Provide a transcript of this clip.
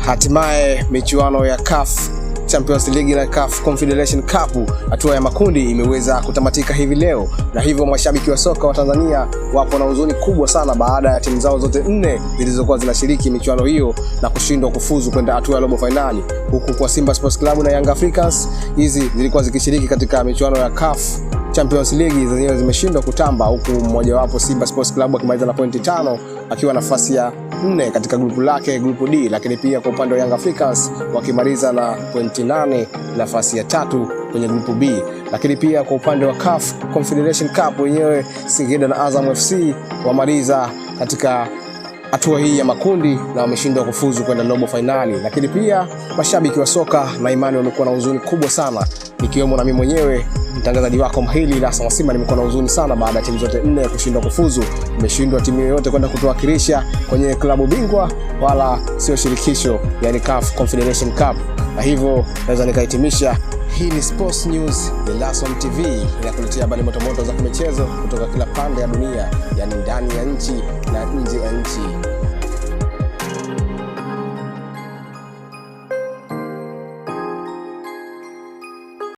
Hatimaye michuano ya CAF Champions League na CAF Confederation Cup hatua ya makundi imeweza kutamatika hivi leo, na hivyo mashabiki wa soka wa Tanzania wapo na huzuni kubwa sana baada ya timu zao zote nne zilizokuwa zinashiriki michuano hiyo na kushindwa kufuzu kwenda hatua ya robo fainali, huku kwa Simba Sports Club na Young Africans hizi zilikuwa zikishiriki katika michuano ya CAF Champions League zenyewe zimeshindwa kutamba, huku mmojawapo Simba Sports Club akimaliza na pointi 5 akiwa nafasi ya 4 katika grupu lake, grupu D, lakini pia kwa upande wa Young Africans wakimaliza na pointi 8 nafasi ya 3 kwenye grupu B. Lakini pia kwa upande wa CAF Confederation Cup wenyewe Singida na Azam FC wamaliza katika hatua hii ya makundi na wameshindwa kufuzu kwenda robo fainali. Lakini pia mashabiki wa soka na imani wamekuwa na huzuni kubwa sana, nikiwemo na mimi mwenyewe mtangazaji wako mhili Lasa Masima, nimekuwa na huzuni sana baada ya timu zote nne kushindwa kufuzu. Imeshindwa timu yoyote kwenda kutuwakilisha kwenye klabu bingwa wala sio shirikisho, yani CAF Confederation Cup, na hivyo naweza nikahitimisha. Hii ni Sports News ya Lason TV inakuletea habari motomoto za kimichezo kutoka kila pande ya dunia, yani ndani ya nchi na nje ya nchi.